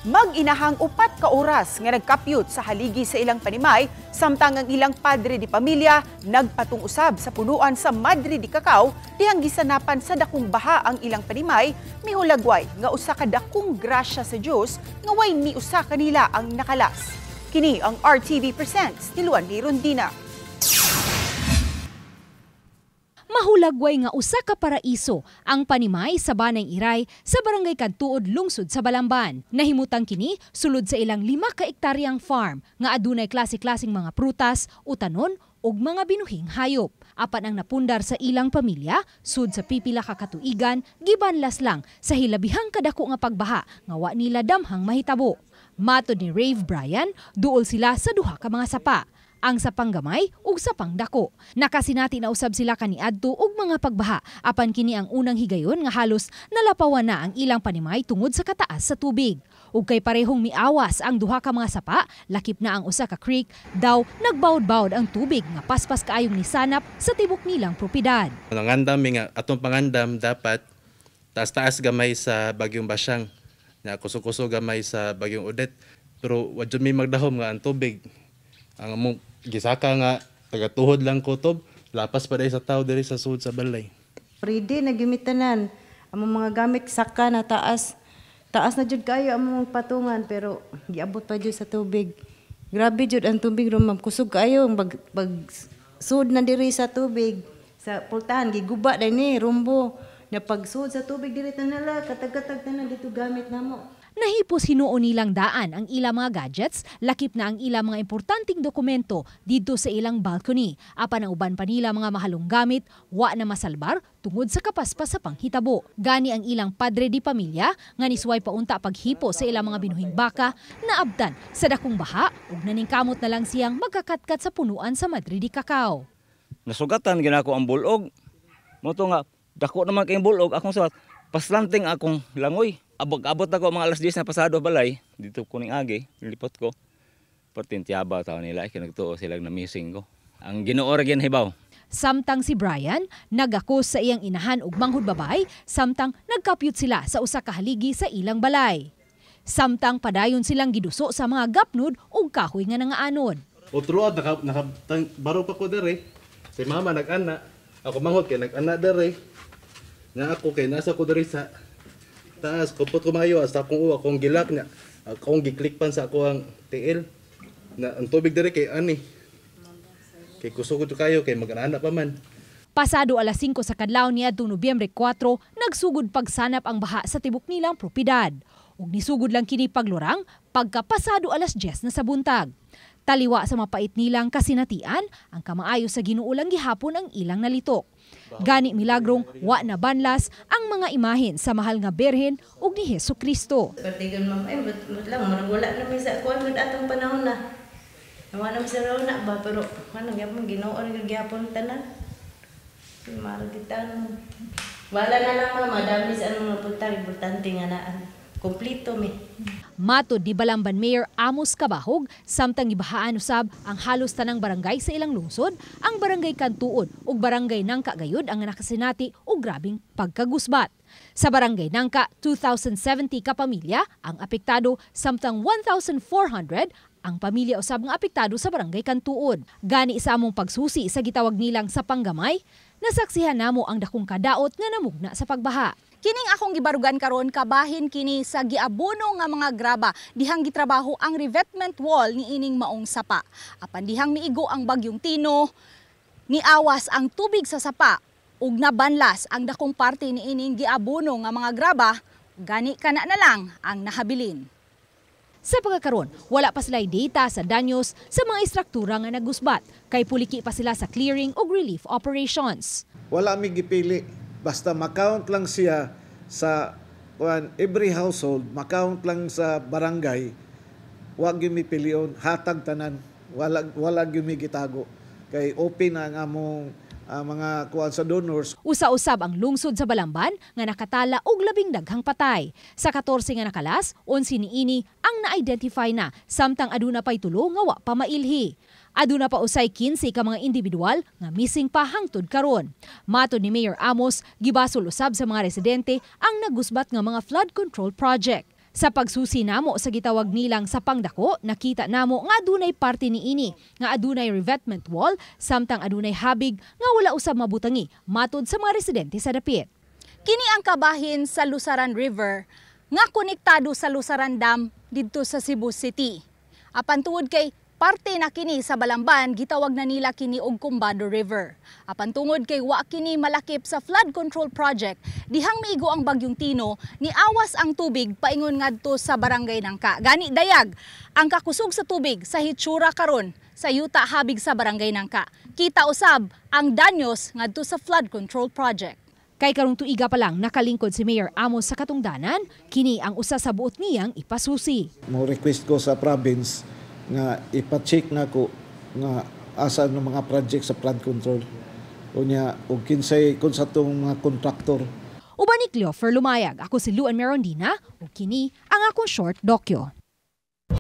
Mag-inahang 4 ka oras nga nagkapyut sa haligi sa ilang panimay, samtang ang ilang padre di pamilya nagpatong usab sa punuan sa Madre di Cacao dihang gisanapan sa dakong baha ang ilang panimay, mihulagway nga usa ka dakong grasya sa Dios nga way ni usa kanila ang nakalas. Kini ang RTV Presents ni Luan Rondina. Mahulagway nga usa ka paraiso ang panimay sa Banay Iray sa Barangay Kantuod, lungsod sa Balamban. Nahimutang kini sulod sa ilang 5 ka ektaryang farm nga adunay klase-klaseng mga prutas, utanon ug mga binuhing hayop. Apan ang napundar sa ilang pamilya, sud sa pipila ka katuigan, gibanlas lang sa hilabihang kadako nga pagbaha nga wa nila damhang mahitabo. Matod ni Rave Bryan, duol sila sa duha ka mga sapa, ang sapang gamay ug sapang dako. Nakasinati na usab sila kaniadto og mga pagbaha, apan kini ang unang higayon nga halos nalapawan na ang ilang panimay tungod sa kataas sa tubig. Ug kay parehong miawas ang duha ka mga sapa, lakip na ang usa ka creek, daw nagbawd-bawd ang tubig nga paspas kaayong nisanap sa tibok nilang propiedad. Nangandam mi nga atong pangandam dapat taas-taas gamay sa Bagyong Basyang, na kusog-kusog gamay sa Bagyong Odette. Pero wa jud mi magdahom nga ang tubig ang among gisaka nga tagatuhod lang kutob, lapas pa dai sa tao diri sa sud sa balay. Ready na gimitanan. Among mga gamit saka na taas. Taas na jud kayo among patungan, pero giabot pa jud sa tubig. Grabe jud ang tubig ron, ma'am. Kusog kayo pag, pag sud na diri sa tubig sa pultahan, giguba dai ni rumbo. Na pagsud sa tubig diri tanala, katag-katag tanan dito gamit namo. Nahipos hinuon nilang daan ang ilang mga gadgets, lakip na ang ilang mga importanteng dokumento didto sa ilang balcony. Apan ang uban pa nila mga mahalong gamit, wa na masalbar tungod sa kapaspas sa panghitabo. Gani ang ilang padre di pamilya nga nisuway paunta paghipo sa ilang mga binuhing baka, naabtan sa dakong baha ug naningkamot na lang siyang magkakatkat sa punuan sa Madre di Cacao. Nasugatan ginako ang bulog. Mo to nga dako naman kayong bulog akong suwat, paslanting akong langoy. Abot-abot ako mga alas 10 na pasado balay dito ko ning agi, lipot ko. Pertintiyaba tao nila kay nagtuo sila na missing ko. Ang Ginoo ra hibaw. Samtang si Brian nagakos sa iyang inahan ug manghud babay samtang nagkapyut sila sa usa ka haligi sa ilang balay. Samtang padayon silang giduso sa mga gapnud ug kahoy nga nangaanod. O throughout naka, naka baro pa ko dere. Si mama nag-ana, ako manghod kay nag-ana dere. Nga ako kay nasa ko dere sa taas, kupot ko maayo sa akong uwa, akong gilak niya, akong giklikpan sa ako ang tiil. Na ang tubig dere kay ani. Kay kusog ko kayo kay mag-ana pa man. Pasado alas 5 sa kadlaw niadtong Nobyembre 4, nagsugod pagsanap ang baha sa tibok nilang propiedad. Ug nisugod lang kini paglurang pagkapasado alas 10 na sa buntag. Taliwa sa mapait nilang kasinatian, ang kamaayo sa Ginoo lang gihapon ang ilang nalitok. Gani milagrong wa na banlas ang mga imahen sa mahal nga Berhen ug ni Hesus Kristo. Partigan, ma'am, ay but lang murag wala na mi sa kuan gud atong panahon na. Wala na mi sa na ba, pero ano gyapon, Ginoo ra gyapon tanan. Marag kita. Wala na lang, ma'am, madami sa anong napunta, importante nga naan. Kompleto mi. Matod ni Balamban Mayor Amos Cabahug, samtang gibahaan usab ang halos tanang barangay sa ilang lungsod, ang Barangay Kantuod ug Barangay Nangka gayud ang nakasinati og grabing pagkagusbat. Sa Barangay Nangka, 2,070 ka pamilya ang apektado, samtang 1,400 ang pamilya usab nga apektado sa Barangay Kantuod. Gani sa among pagsusi sa gitawag nilang sa panggamay, nasaksihan namo ang dakong kadaot nga namugna sa pagbaha. Kining akong gibarugan karon, kabahin kini sa giabono nga mga graba dihang gitrabaho ang revetment wall niining maong sapa. Apan dihang miigo ang Bagyong Tino, niawas ang tubig sa sapa ug nabanlas ang dakong parte niining giabono nga mga graba, gani kana na lang ang nahabilin. Sa pagkakaron, wala pa sila data sa danyos sa mga istruktura nga nagusbat, kay puliki pa sila sa clearing ug relief operations. Wala mi gipili. Basta makount lang siya sa kuan, every household, makount lang sa barangay, wa gyud mi pilion, hatag tanan. Wala gyud mi gitago. Kay open na ang among mga kuan sa donors. Usa-usab ang lungsod sa Balamban nga nakatala og labing daghang patay. Sa 14 nga nakalas, 11 niini ang na-identify na, samtang aduna pay tulo nga wa pa mailhi. Aduna pa usay 15 ka mga individual nga missing pa hangtod karon. Matod ni Mayor Amos, gibasol usab sa mga residente ang nagusbat nga mga flood control project. Sa pagsusi namo sa gitawag nilang sa pangdako, nakita namo nga adunay parte niini nga adunay revetment wall samtang adunay habig nga wala usab mabutangi matod sa mga residente sa dapit. Kini ang kabahin sa Lusaran River nga konektado sa Lusaran Dam didto sa Cebu City. Apan tungod kay parte na kini sa Balamban, gitawag na nila kini og Combado River. Apan tungod kay wa kini malakip sa flood control project, dihang miigo ang bagyong Tino, niawas ang tubig paingon ngadto sa barangay Nangka. Gani dayag ang kakusog sa tubig sa hitsura karon sa yuta habig sa barangay Nangka. Kita usab ang danyos ngadto sa flood control project. Kay karong tuiga pa lang nakalingkod si Mayor Amos sa katungdanan, kini ang usa sa buot niyang ipasusi. Mo request ko sa province nga ipa-check nako nga asa ang mga project sa flood control. Unya og kinsay kun sa tong mga contractor. Uban ni Cleofer Lumayag, ako si Luan Merondina ug kini ang akong short dokyo.